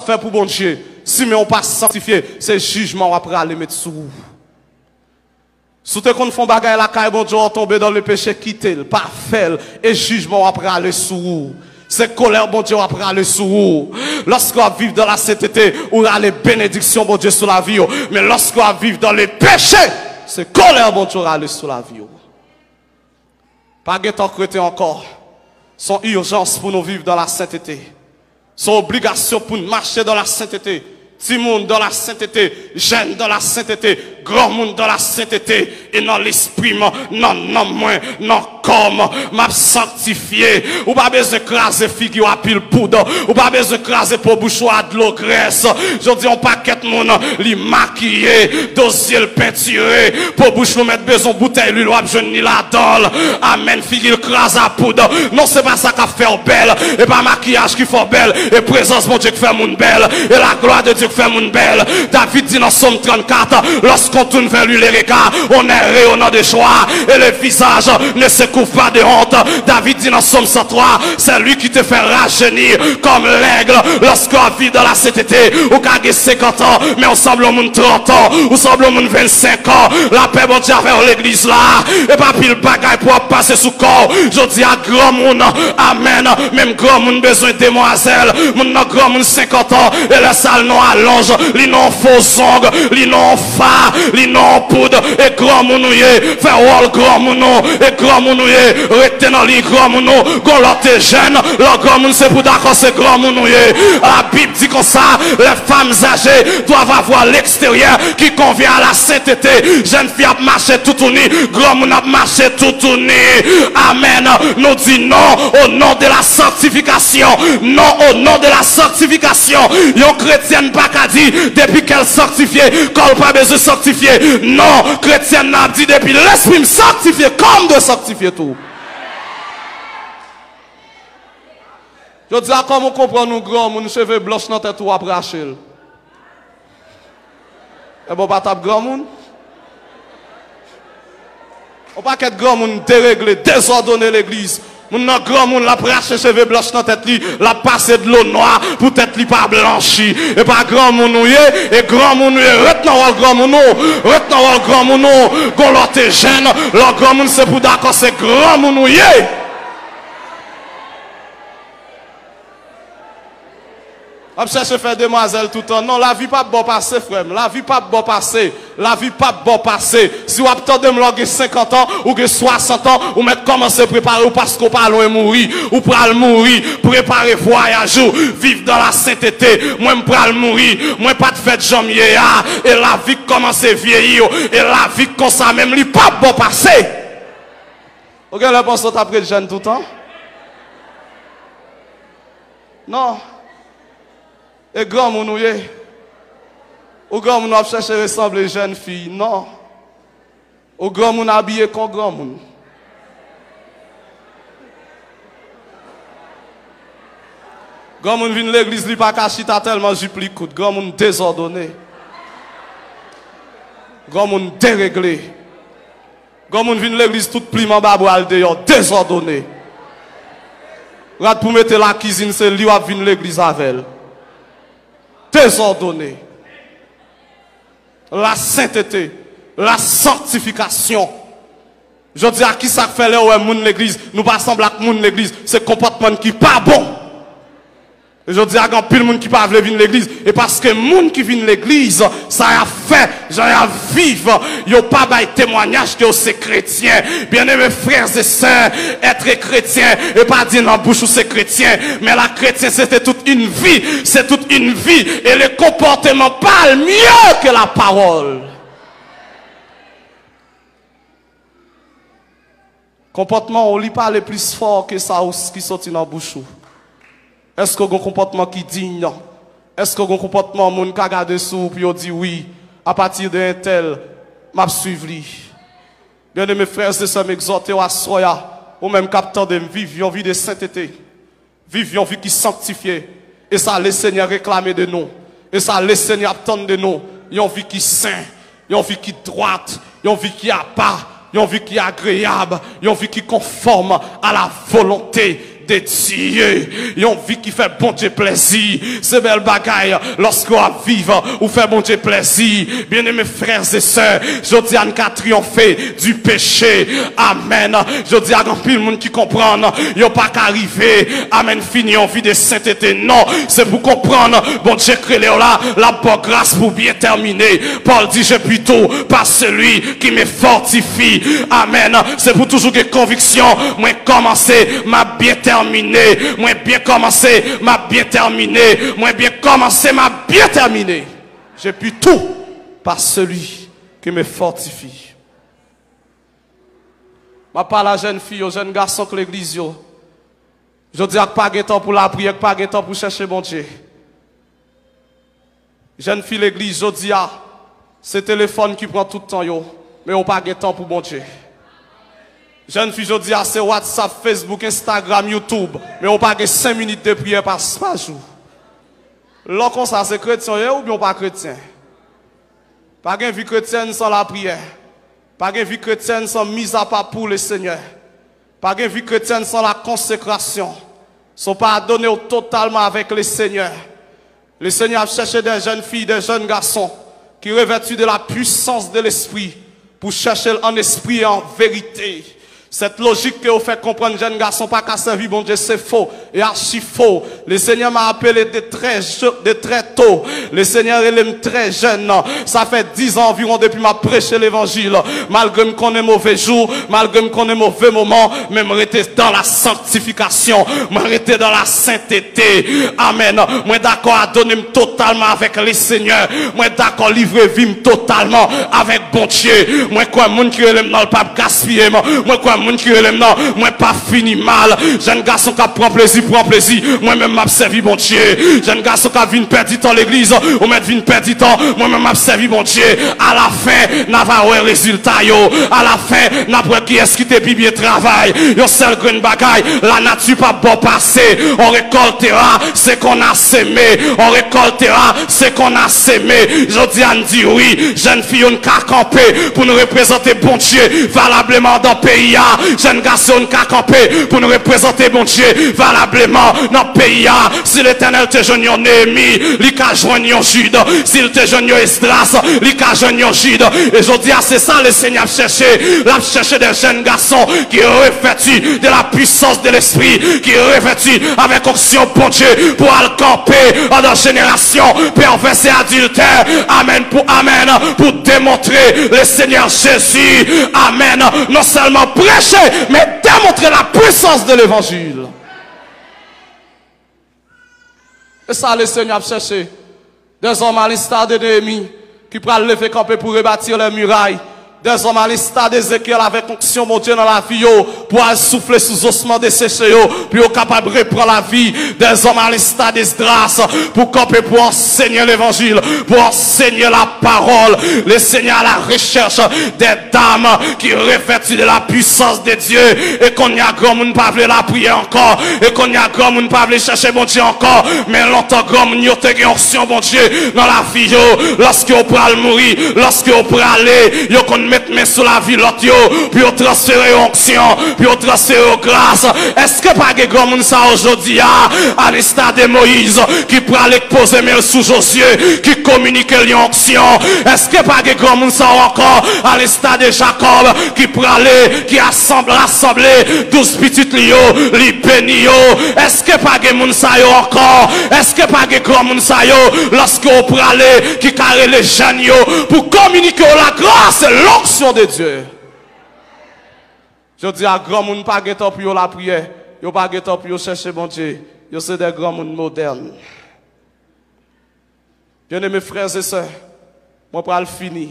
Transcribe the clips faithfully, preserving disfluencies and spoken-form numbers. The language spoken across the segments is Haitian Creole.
fè pou Bondye, si men w pa sanktifye, se jijman w ap rale met sou ou. Si w te konn fè yon bagay lakay Bondye, w tonbe dan le peche, kite l, pa fè l, e jijman w ap rale sou ou. Se kolè Bondye w ap rale sou ou. Lòske w ap viv dan lasentete, ou rale benediksyon Bondye sou lavi w. Men lòske w ap viv dan le peche, se kolè Bondye w rale sou lavi w. Pa gen tan k rete ankò. Se yon ijans pou nou viv dan lasentete. Se yon obligasyon pou n mache dan lasentete. Timoun dan lasentete, jèn dan lasentete, granmoun dan lasentete, e nan lespri m, nan nanm mwen, nan kò m, m ap sanktifye. Ou pa bezwen kraze figi w a pil poud. Ou pa bezwen kraze po bouch ou a dlo grès. Jodi a, yon pakèt moun, li makiye, do zye l pentire, po bouch nou mèt bezwen boutèy lwil, w ap jwenn li ladan l. Amèn, figi l kraze a poud. Non, se pa sa k ap fè w bèl. E pa makiyaj ki fè w bèl. E prezans Bondye k fè moun bèl. E la gloire de Dieu k fè moun bèl. David di nan Sòm trannkat, lorsqu'on tourne vers lui les regards, on est rayonnant de joie, et le visage ne se couvre pas de honte. David di nan Sòm san twa, c'est lui qui te fait rajeunir comme l'aigle. Lorsque w ap viv dan lasentete, ou ka gen senkant an, men ou sanble yon moun trant an, ou sanble yon moun vennsenk an. Lapè Bondye avè w, legliz la. E pa pil bagay pou w ap pase sou kò w. Jodi a, granmoun, amèn, menm granmoun bezwen demwazèl. Moun nan granmoun senkant an, e lè sa l nan alonj, li nan fo zong, li nan fa, li nan poud, e granmoun ou ye, fè wòl granmoun ou, e granmoun ou ye, rete nan liy granmoun ou. Gon lòt te jèn, lè w granmoun se pou dakò se granmoun ou ye. Labib di konsa, les femmes âgées doivent avoir l'extérieur qui convient à la sainteté. Jèn fi ap mache toutouni, granmoun ap mache toutouni. Amèn. Nou di non au nom de la sanctification. Non au nom de la sanctification. Yon kretyèn pa ka di, depi kè l sanktifye, kò l pa bezwen sanktifye. Non, kretyèn nan ap di, depi lespri m sanktifye, kò m dwe sanktifye tou. Jodi a, kòman w konprann yon granmoun, cheve blanch nan tèt ou, w ap rache l? Ebyen, w pa t ap granmoun? Yon pakèt granmoun deregle, dezòdone legliz. Moun nan granmoun, l ap rache cheve blanch nan tèt li, l ap pase dlo nwa pou tèt li pa blanchi. E pa granmoun ou ye, e granmoun ou ye, ret nan wòl granmoun ou, ret nan wòl granmoun ou. Gon lè w te jèn, lè w granmoun se pou dakò se granmoun ou ye. W ap chèche fè demwazèl toutan. Non, lavi p ap ba w pase, frè m. Lavi p ap ba w pase. Lavi p ap ba w pase. Si w ap tande m lè w gen senkant an, ou gen swasant an, ou mèt kòmanse prepare w paske w pa lwen mouri. Ou pral mouri. Prepare vwayaj ou. Viv dans la sainteté. Mwen, m pral mouri. Mwen pa t fèt jan m ye a. E lavi k kòmanse vyeyi w. E lavi k konsa menm, li p ap ba w pase. Ou genlè panse w t ap ret jèn toutan? Non. E granmoun ou ye? Ou granmoun, w ap chèche resanble jèn fi. Non. Ou granmoun abiye kon granmoun. Granmoun vin legliz, li pa ka chita tèlman jip li kout. Granmoun dezòdone. Granmoun deregle. Granmoun vin legliz, tout plim anba bra l deyò, dezòdone. Rad pou mete lakizin, se li w ap vin legliz avè l. Dezòdone. Lasentete, lasanktifikasyon. Jodi a, kisa k fè lè w wè moun legliz, nou pa sanble ak moun legliz, se konpòtman n ki pa bon. Jodi a, gen anpil moun ki pa vle vin legliz. E paske moun ki vin legliz, sa y ap fè, jan y ap viv, yo pa bay temwanyaj ke yo se kretyen. Bien-aimés frères et sœurs, être chrétien, e pa di nan bouch ou se kretyen, men la chrétienté, c'est toute une vie, c'est toute une vie. Et le comportement parle mieux que la parole. Konpòtman w, li pale plis fò ke sa w, ki soti nan bouch ou. Èske w gen yon konpòtman ki diy? Èske w gen yon konpòtman moun ka gade sou ou pou yo di, wi, apati de entèl, m ap swiv li? Bien-aimés frères et sœurs, m egzòte w aswè a, ou menm k ap tande m, viv yon vi de sentete. Viv yon vi ki sanktifye. E sa Lesenyè reklame de nou. E sa Lesenyè ap tann de nou. Yon vi ki sen, yon vi ki dwat, yon vi ki apa, yon vi ki agreyab, yon vi ki konfòm a la volonte de Dye, yon vi ki fè Bondye plèzi. Se bèl bagay lòske w ap viv, ou fè Bondye plèzi. Byeneme frè e sè, jodi a n ka triyonfe di peche. Amèn. Jodi a, gen anpil moun ki konprann yo pa ka rive, amèn, fini yon vi de sentete. Non, se pou konprann Bondye k rele w la, l ap ba w gras pou byen tèmine. Pòl di, Je puis tout par celui qui me fortifie. Amèn. Se pou toujou gen konviksyon. Mwen kòmanse, m ap byen tèmine. Mwen byen kòmanse, m ap byen tèmine. Mwen byen kòmanse, m ap byen tèmine. Je puis tout par celui qui me fortifie. M ap pale a jèn fi yo, jèn gason k legliz yo. Jodi a k pa gen tan pou lapriyè, k pa gen tan pou chèche Bondye. Jèn fi legliz jodi a, se telefòn ki pran tout tan yo, men yo pa gen tan pou Bondye. Jèn fi jodi a, se WhatsApp, Facebook, Instagram, YouTube, men yo pa gen senk minit de priyè pa, pa jou. Lè konsa, se kretyen w ye oubyen w pa kretyen? Pa gen vi kretyèn san lapriyè. Pa gen vi kretyèn san mizapa pou Lesenyè. Pa gen vi kretyèn san lakonsekrasyon. San w pa adone w totalman avèk Lesenyè. Lesenyè ap chèche de jèn fi, de jèn gason ki revèti de la puissance de l'Esprit pou chèche l an espri e an verite. Sèt lojik ke yo fè konprann jèn gason pa ka sèvi Bondye se fo e achi fo. Lesenyè m'a apele de trè je, de trè to. Lesenyè rele m trè jèn. Sa fè diz an anviwon depi m ap preche levanjil. Malgre m konnen move jou, malgre m konnen move moman, men m rete dans la sanctification. Mwen rete dans la sainteté. Amèn. Mwen dakò adone m totalman avèk Lesenyè. Mwen dakò livre vi m totalman avèk Bondye. Mwen kwè moun ki rele m nan, l p ap gaspiye m. Mwen kwè moun ki rele m nan, mwen p ap fini mal. Jèn gason k ap pran plezi, pran plezi. Mwen menm m ap sèvi Bondye. Jèn gason k ap vin pèdi tan legliz, ou mèt vin pèdi tan. Mwen menm m ap sèvi Bondye. Alafen, n a va wè rezilta yo. Alafen, n ap wè kiyès ki te pi byen travay. Yon sèl grenn bagay, lanati p ap ba w pase. On récoltera ce qu'on a semé. On récoltera ce qu'on a semé. Jodi a, n di wi. Jèn fi yo, n ka kanpe pou n reprezante Bondye valableman nan peyi a. Jèn gason yo, n ka kanpe pou n reprezante Bondye valableman nan peyi a. Si Letènèl te jwenn yon Neyemi, li ka jwenn yon Jid. Si l te jwenn yon Esdras, li ka jwenn yon Jid. E jodi a, se sa Lesenyè ap chèche. L ap chèche de jèn gason ki revèti de la puissance de l'Esprit, ki revèti avèk onksyon Bondye pou al kanpe andan jenerasyon pèvès e adiltè. Amèn pou amèn, pou demontre Lesenyè Jezi. Amèn. Non sèlman preche, men demontre la puissance de l'évangile. E sa Lesenyè ap chèche. Des hommes à l'instar de Néhémie ki pral leve kanpe pou rebâtir les murailles. Des hommes à l'instar d'Ézéchiel avèk onksyon Bondye nan lavi yo pou al soufle sou zosman deseche yo pou yo kapab repran lavi. Des hommes à l'instar d'Esdras pou kanpe pou ansenye levanjil, pou ansenye lapawòl. Lesenyè à la recherche des dames qui revêtent de la puissance de Dieu. E kounye a, granmoun pa vle lapriyè ankò. E kounye a, granmoun pa vle chèche Bondye ankò. Men lontan, granmoun yo te gen onksyon Bondye nan lavi yo. Lòske yo pral mouri, lòske yo prale, yo konn met men sou lavi lòt yo pou yo transfere yo onksyon, pou yo transfere yo gras. Èske pa gen granmoun sa yo jodi a, à l'instar de Moïse, ki prale, k poze men l sou Jozye, ki kominike l yon onksyon? Èske pa gen granmoun sa yo ankò, à l'instar de Jacob, ki prale, ki asanble, rasanble douz pitit li yo, li beni yo? Èske pa gen moun sa yo ankò? Èske pa gen granmoun sa yo, lòske w prale, ki ka rele jèn yo pou kominike yo la grâce et l'onction de Dieu? Jodi a, granmoun pa gen tan pou yo lapriyè, yo pa gen tan pou yo chèche Bondye, yo se de granmoun modèn. Byeneme frè e sè, mwen pral fini.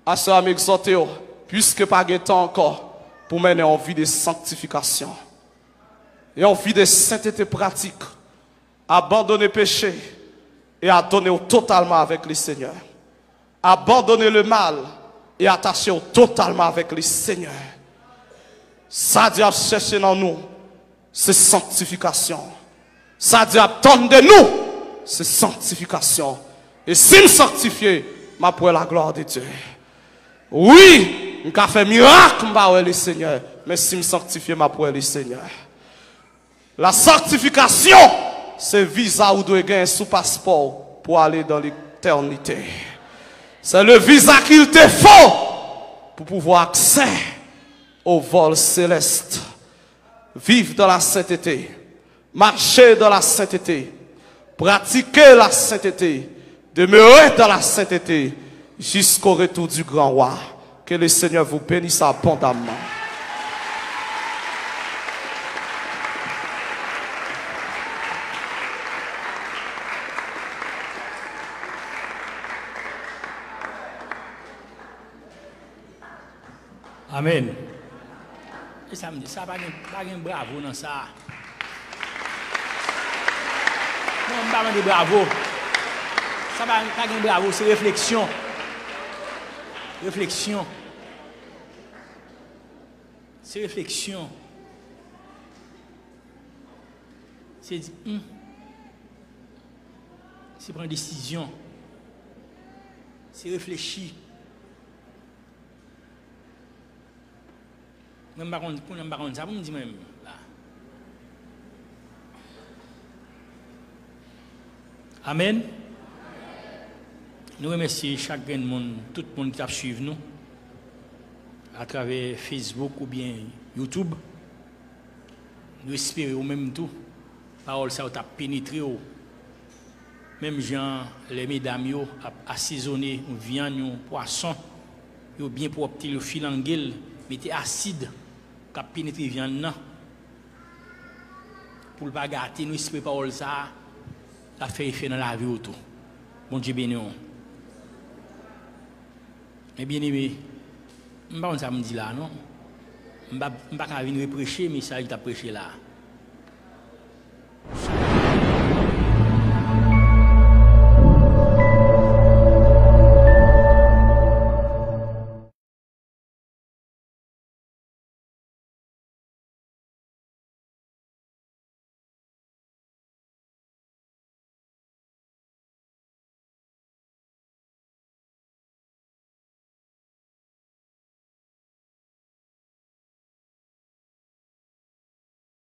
Aswè a, m egzòte w, piske pa gen tan ankò, pou mennen yon vi de sanktifikasyon, yon vi de sentete pratik. Abandone peche e adone w totalman avèk Lesenyè. Abandone le mal e atache w totalman avèk Lesenyè. Sa Dye ap chèche nan nou, se sanktifikasyon. Sa Dye ap tann de nou, se sanktifikasyon. E si m sanktifye, m ap wè la gloire de Dieu. Wi, m ka fè mirak, m pa wè Lesenyè, men si m sanktifye, m ap wè Lesenyè. La sanctification, se viza ou dwe gen sou paspò w pou ale dans l'éternité. C'est le visa qu'il te faut pour pouvoir accès au vol céleste. Vivre dans la sainteté, marcher dans la sainteté, pratiquer la sainteté, demeurer dans la sainteté jusqu'au retour du grand roi. Que le Seigneur vous bénisse abondamment. Amèn. E sa m di, sa pa gen, pa gen bravo nan sa. Non, m pa mande bravo. Sa pa, pa gen bravo, se refleksyon. Refleksyon. Se refleksyon. Se di, hmm. Se pran desizyon. Se reflechi. Mwen, m pa konn, kounye a m pa konn sa pou m di mwen menm la. Amèn. Nou remèsye chak grenn moun, tout moun ki t ap swiv nou atravè Facebook oubyen YouTube. Nou espere ou menm tou, pawòl sa yo t ap penetre w. Menm jan lè medam yo ap asezone yon vyann, yon pwason, yo byen pwòpte l, yo filange l, mete asid k ap penetre vyann nan pou l pa gate. Nou espere pawòl sa a, l ap fè efè nan lavi w tou. Bondye beni w. Men byeneme, m pa konn sa pou m di la a non. M pa, m pa ka vin repreche mesaj li t ap preche la a.